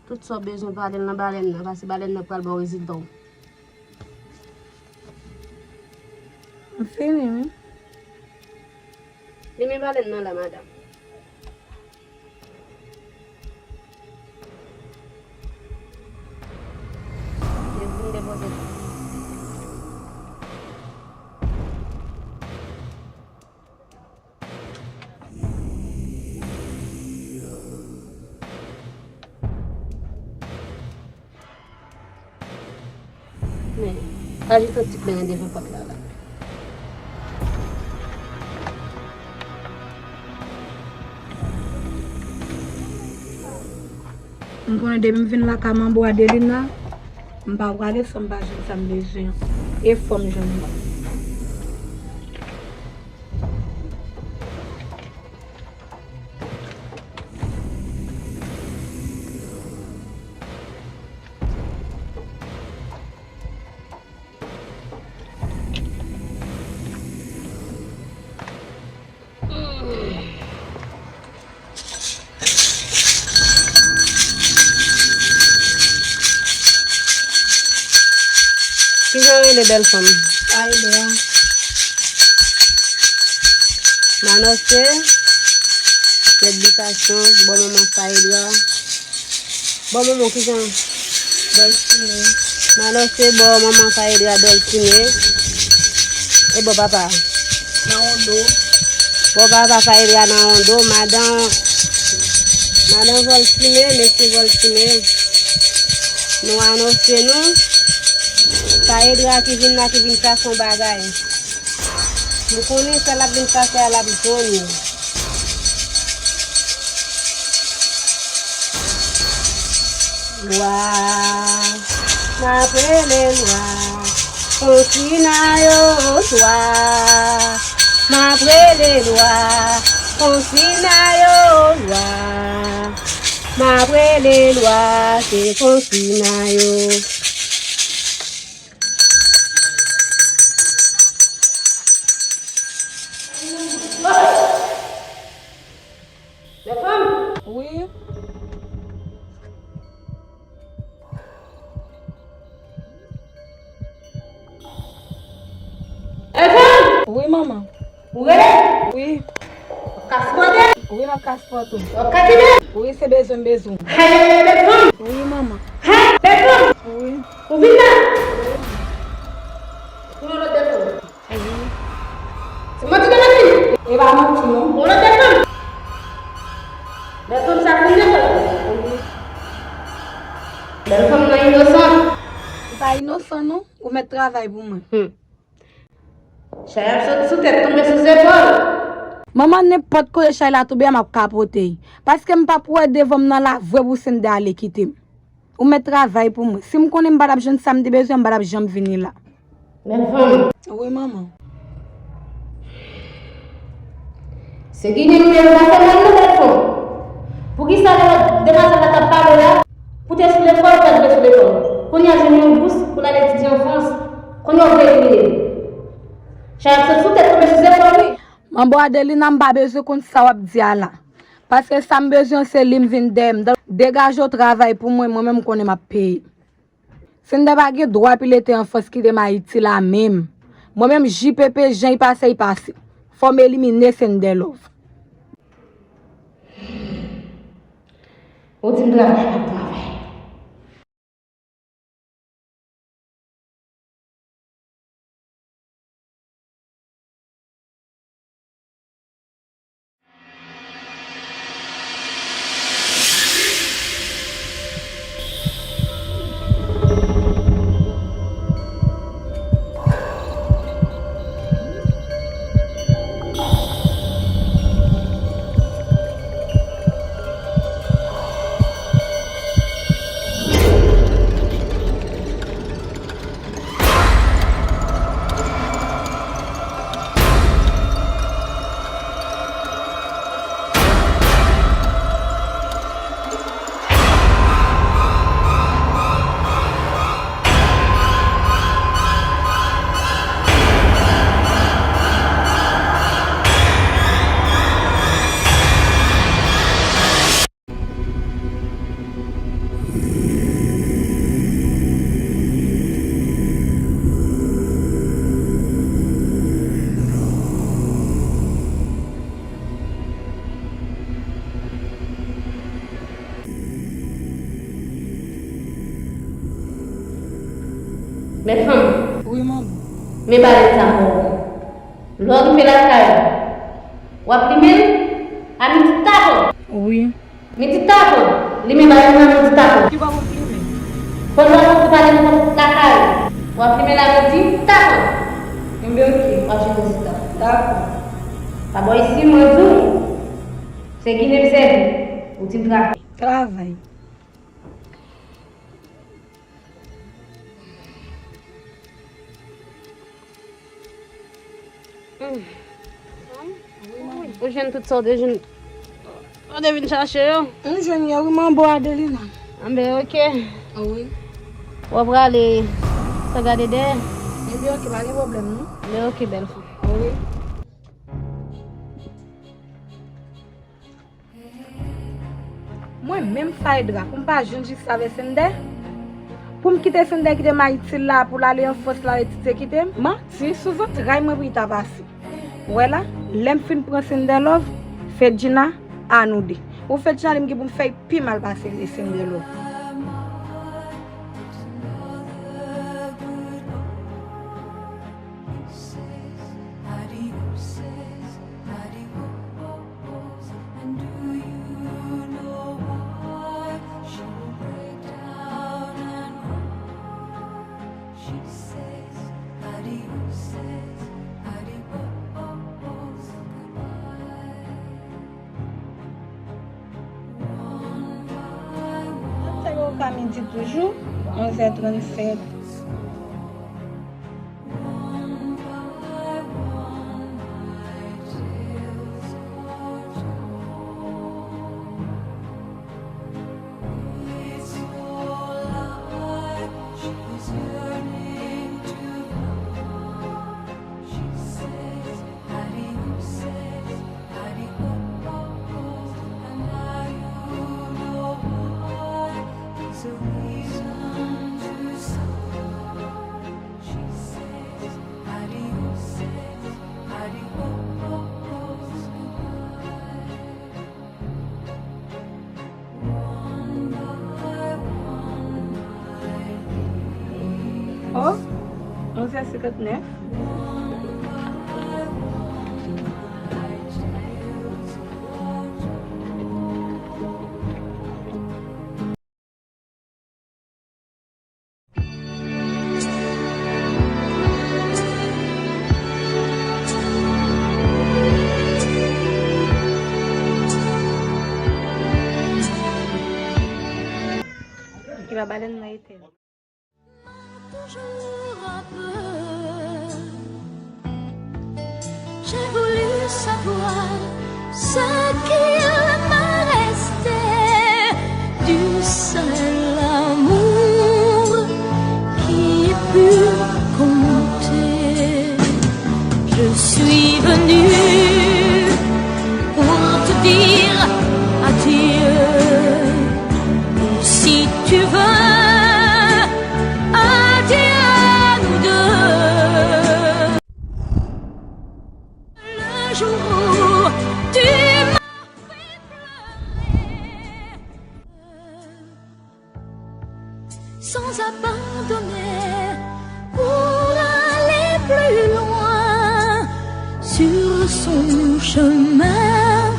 Tout sa w bezwen pale l nan balèn nan, paske balèn nan pral ba w rezilta w. M fini, wi. Limen balèn nan la, madanm. Depi m depoze. Men, pa jete ti plen an devan pòt la, la. M konnen depi m vin lakay manbo Adelina, m pa prale san m pa jwenn sa m bezwen an. E fò m jwenn li. Kijan w rele, bèl fanm? Fayelia. Manòse, mèt bitasyon, bò manman Fayelia. Bò manman w kijan? Dòlsine. Manòse, bò manman Fayelia, Dòlsine. E bò papa? Nan Wondo. Bò papa Fayelia nan Wondo, madan, madan Vòlsine, mesye Vòlsine. Nou anonse nou, Fayelia ki vin la, ki vin chase yon bagay. Nou konnen sa l ap vin chase a, l ap jwenn li. Lwa, m ap rele lwa, konsina yo lwa. M ap rele lwa, konsina yo lwa. M ap rele lwa, se konsi n a yo. Bèl fanm. Wi. Bèl fanm. Wi, manman. Ou rele? Wi. W ap ka sipòte? Wi, m ap ka sipòte w. W ap ka tande? Wi, se bezwen m bezwen w. Hey, bèl fanm. Wi, manman. Hey, bèl fanm. Wi. Ou vin la? Ou nan lòt bèl fanm? Wi. Se manti de manti. E pa manti non. Ou nan bèl fanm. Bèl fanm sa fin de fanm. Wi. Bèl fanm nan inosan. Li pa inosan non. Ou mèt travay pou mwen. Hmm. Chay ap sot sou tèt, tonbe sou zepòl. Manman, nenpòt kote chay la tonbe a, m ap kapote l. Paske m p ap wè devan m nan la vre pou Sendè ale kite m. Ou mèt travay pou mwen. Si m konnen m pa t ap jwenn sa m te bezwen, m pa t ap janm vini la. Bèl fanm. Wi, manman. Se ginen nou ye, nou pa fè mal non, bèl fanm. Poukisa lè demwazèl la t ap pale la, pou te sou lekòl, ou pa t vle sou lekòl? Kounye a jwenn yon bous pou l al etidye an Frans. Kounye a ou vle elimine l. Chay ap sot sou tèt, tonbe sou zepòl, wi. Manbo Adelina, m pa bezwen konn sa w ap di a la. Paske sa m bezwen se li m vin dèyè m. Donk, degaje w travay pou mwen, mwen menm m konnen m ap peye. Sendè pa gen dwa pilete an fòs kite m Ayiti la menm. Mwen menm, J P P, jan l pase, l pase. Fò m elimine Sendè Love. Ou di m travay, m ap travay. Bèl fanm. Wi, manbo. Men balèn sa pou ou. Lè w rive lakay ou, w ap limen l a midi tapan. Wi. Midi tapan. Limen balèn nan midi tapan. Ki bò pou m limen? Pandan w ap pale nan pòt lakay ou, w ap limen l a midi tapan. Enben, oke. W ap jwenn rezilta. Dakò. Pa bò isi, mwen di w. Se ginen m sèvi. Ou di m travay. Travay. Hmm. Ou jwenn tout sa w te jwenn, ou te vin chache yo? M jwenn yo, wi, manbo Adelina. Anben, oke. Wi. W ap prale san gade dèyè? Enben, oke, pa gen pwoblèm, non. Anben, oke, bèl fanm. Wi. Mwen menm, Faedra, pou m pa jwenn jistis avè Sendè? Pou m kite Sendè kite m Ayiti la, pou l ale an Frans la etidye kite m? Manti, sou zantray mwen pou li ta pase. Ou wè la, lè m fin pran Sendè Love, Fedjina, a nou de. Ou Fedjina, li m gen pou m fè l pi mal pase Sendè Love. Sa yo ka midi toujou, onzè trannsèt. Oh, onz è senkant nèf. Ki va balèn nan etèn. Toujours un peu. J'ai voulu savoir ce qu'il me restait du seul amour qui ait pu compter. Je suis venu pour te dire adieu. Ou si tu veux, adieu à nous deux. Le jour où tu m'as fait pleurer sans abandonner pour aller plus loin sur son chemin,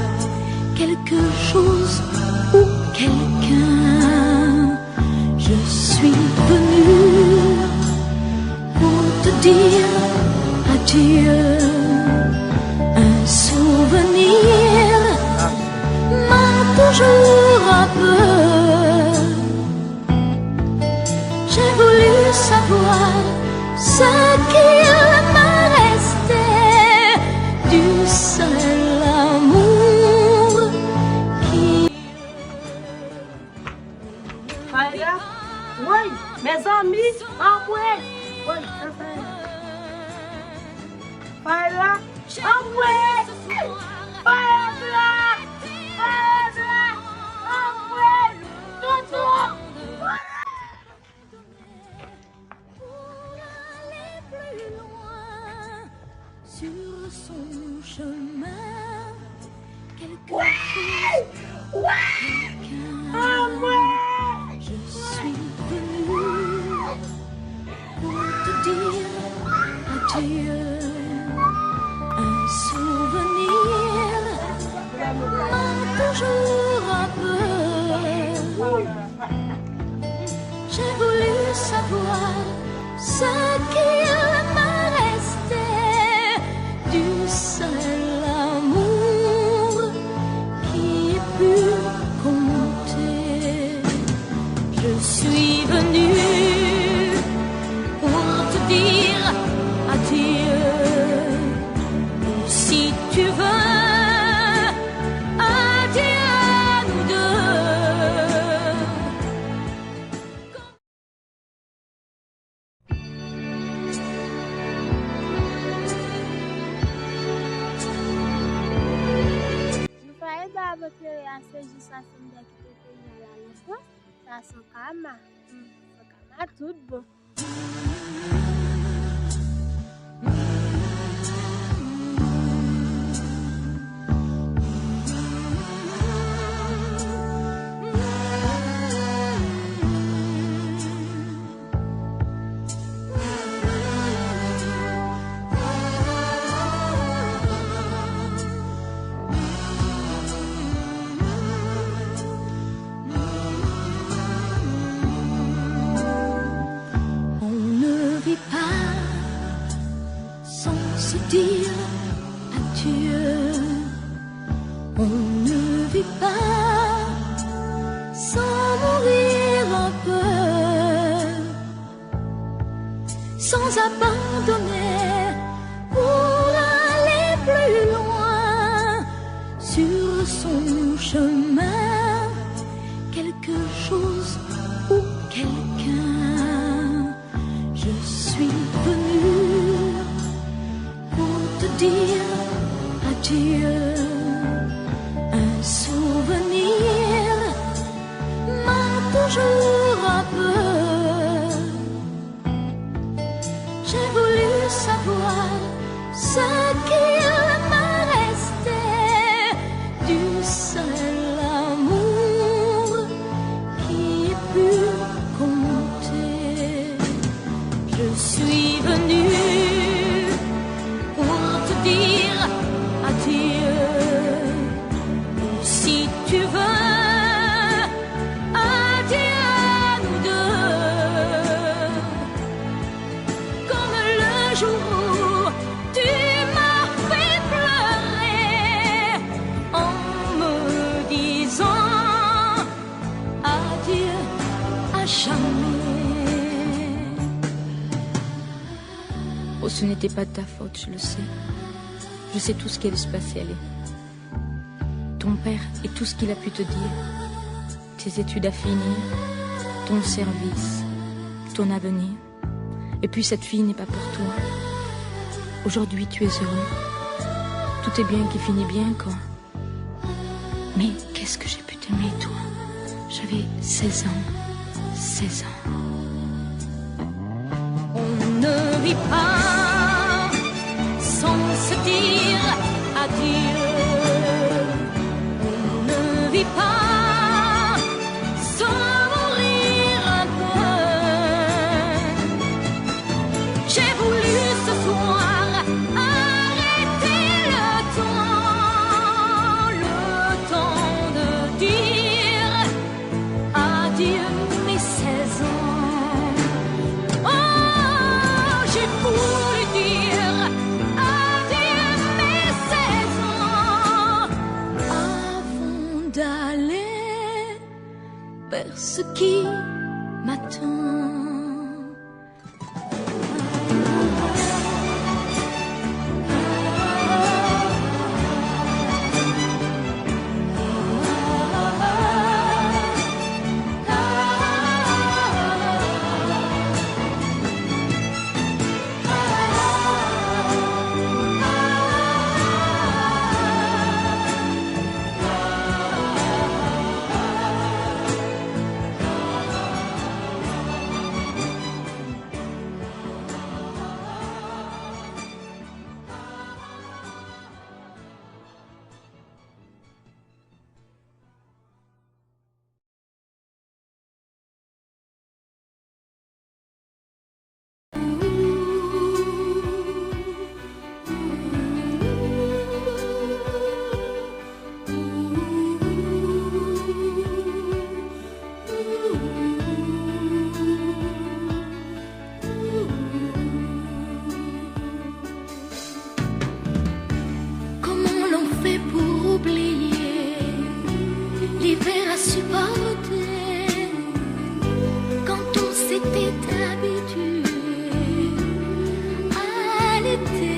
quelque chose ou quelqu'un. Je suis venu pour te dire adieu. Un souvenir manque toujours un peu. J'ai voulu savoir ce qu'il me restait du seul amour qui Fayla, woy, mezanmi, anmwey, woy, sa Fayla. Fayla, anmwey, Fayla, Fayla, anmwey, toutou. Pour aller plus loin sur son chemin. Quelque chose, quelqu'un. Je suis venu pour te dire adieu. Un souvenir manque toujours un peu. J'ai voulu savoir ce qu'il me restait du seul amour qui ait pu compter. Je suis venu pour te dire adieu. Ou si tu veux, adieu à nous deux. Rafael ba avè klere a se jis a sendè ki te peyi a la lefrans, sa san kama. Hmm, san kama tout bon. On ne vit pas sans se dire adieu. On ne vit pas sans mourir un peu, sans abandonner pour aller plus loin sur son chemin, quelque chose ou quelqu'un. Je suis venu pour te dire adieu. Un souvenir manque toujours un peu. J'ai voulu Jamais. Oh, ce n'était pas de ta faute, je le sais. Je sais tout ce qui allait se passer, allez. Ton père et tout ce qu'il a pu te dire. Tes études à finir, ton service, ton avenir. Et puis cette fille n'est pas pour toi. Aujourd'hui, tu es heureux. Tout est bien qui finit bien, quoi. Mais qu'est-ce que j'ai pu t'aimer, toi ? J'avais seize ans. Seize ans. On ne vit pas sans se dire adieu. On ne vit pas sans mourir un peu. J'ai voulu ce soir arrêter le temps, le temps de dire adieu mes seize ans. Oh, j'ai voulu dire adieu mes seize ans avant d'aller vers ce qui m'attend. Comment l'on fait pour oublier l'hiver à supporter quand on s'était habitué à l'été ?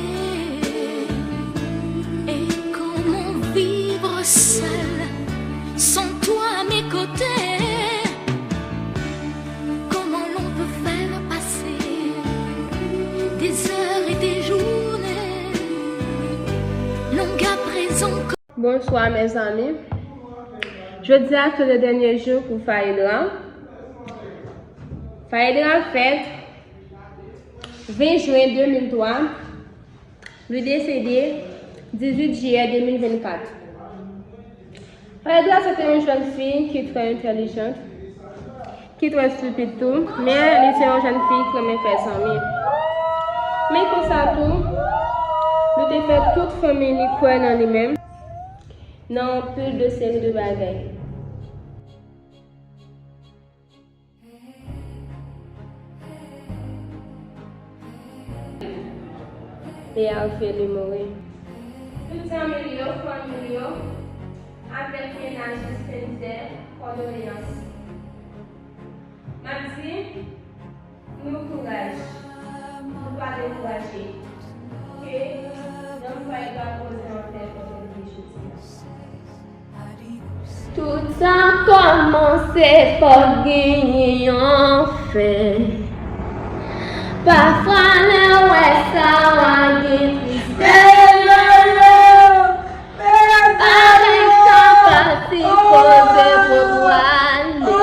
Et comment vivre seul sans toi à mes côtés ? Comment l'on peut faire passer des heures et des journées longues à présent ? Bonsoir, mes amis. Jodi a se le dènye jou pou Fayedra. Fayedra fèt ven jen de mil twa. Li desede dizuit jiyè de mil vennkat. Fayedra se te yon jèn fi ki trè entèlijant, ki trè estipid tou, men li se yon jèn fi ki renmen fè zanmi. Men konsa tou, li te fè tout fanmi li kwè nan li menm, nan anpil de seri de bagay. E Alfie li mouri. Tout zanmi l yo, fanmi l yo, avèk mennaj Spencer, kondoleyans. M ap di, nou kouraj, nou pa dekouraje, ke nanm Fayedra poze anpè kote l ye jodi a. Tout sa kòmanse, fòk genyen yon fen. Pafwa lè w wè sa, w a gen tristès. Paret sa pa sipoze pou w ale.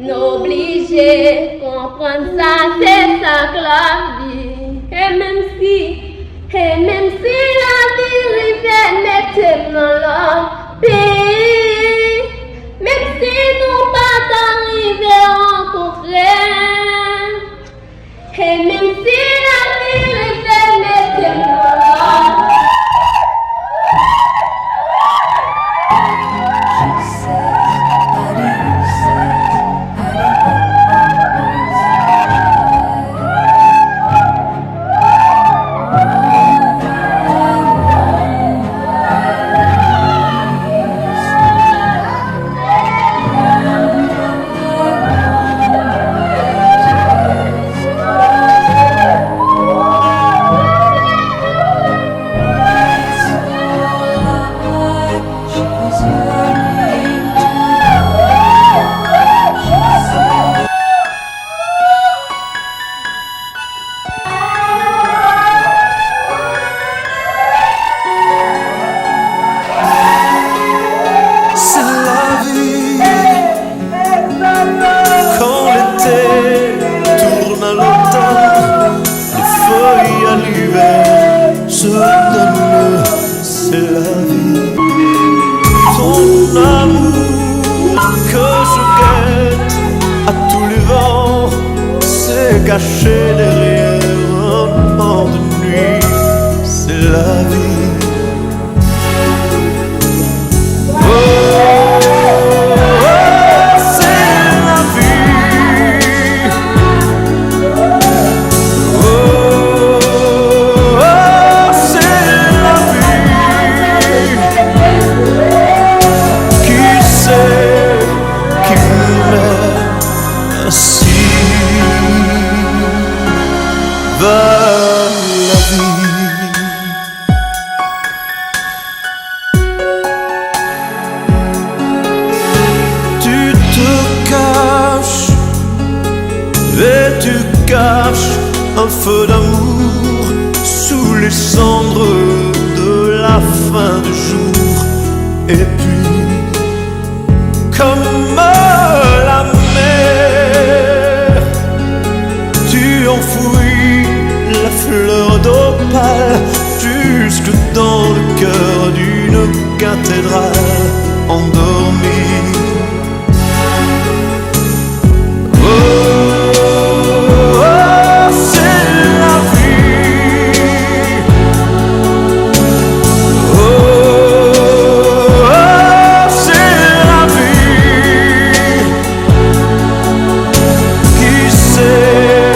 Nou oblije konprann sa, se sa k lavi. E menm si, e menm si lavi rive mete m nan lòt peyi, menm si nou pa ta rive rankontre, e menm si lavi rive mete m nan lòt. Caché derrière un pan de nuit, c'est la vie. Oh, oh, c'est la vie. Oh, oh, c'est la vie. Qui sait qui meurt ainsi va la vie. Tu te caches et tu caches un feu d'amour sous les cendres de la fin du jour. Et puis, comme la mer, tu enfouis la fleur d'opale jusque dans le cœur d'une cathédrale endormie. Oh, oh, c'est la vie. Oh, oh, c'est la vie. Qui sait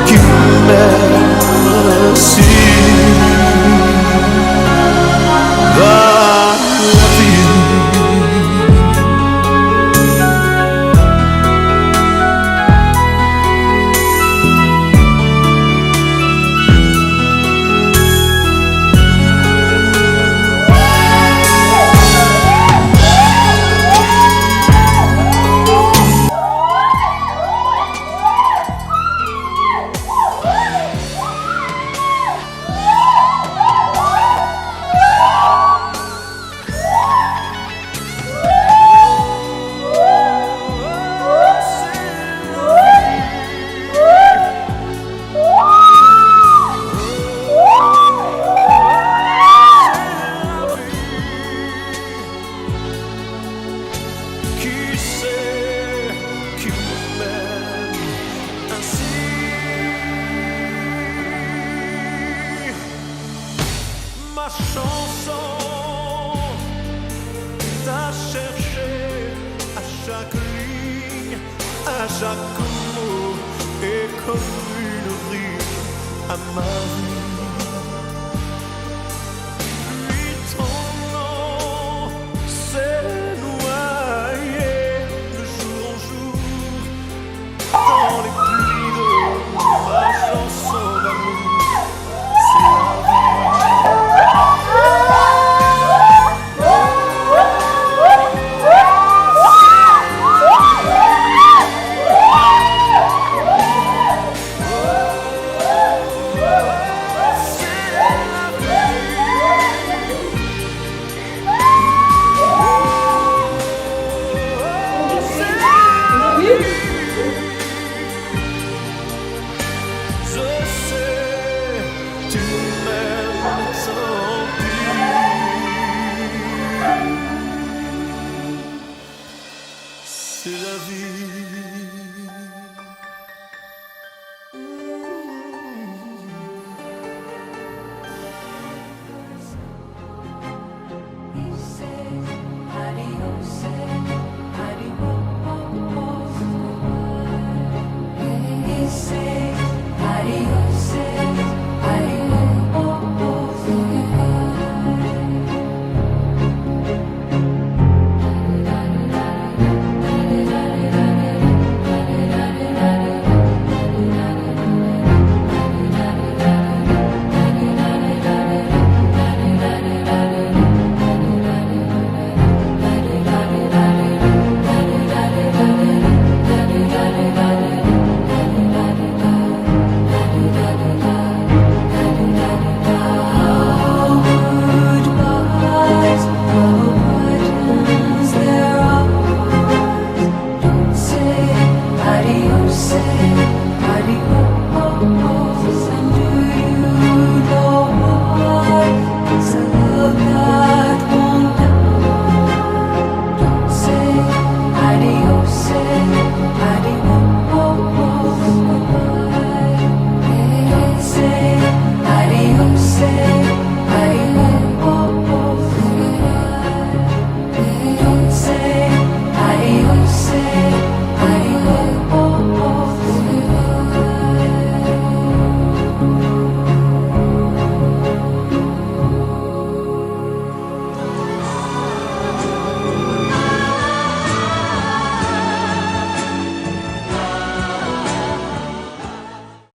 qui meurt ainsi va la vie. Qui sait qui m'aime ainsi? Ma chanson t'a cherché à chaque ligne, à chaque mot et comme une rime à ma vie. Puis ton nom s'est noyé de jour en jour dans les plis de ma chanson d'amour. C'est la vie. Je sais, tu m'aimes, tant pis. C'est la vie.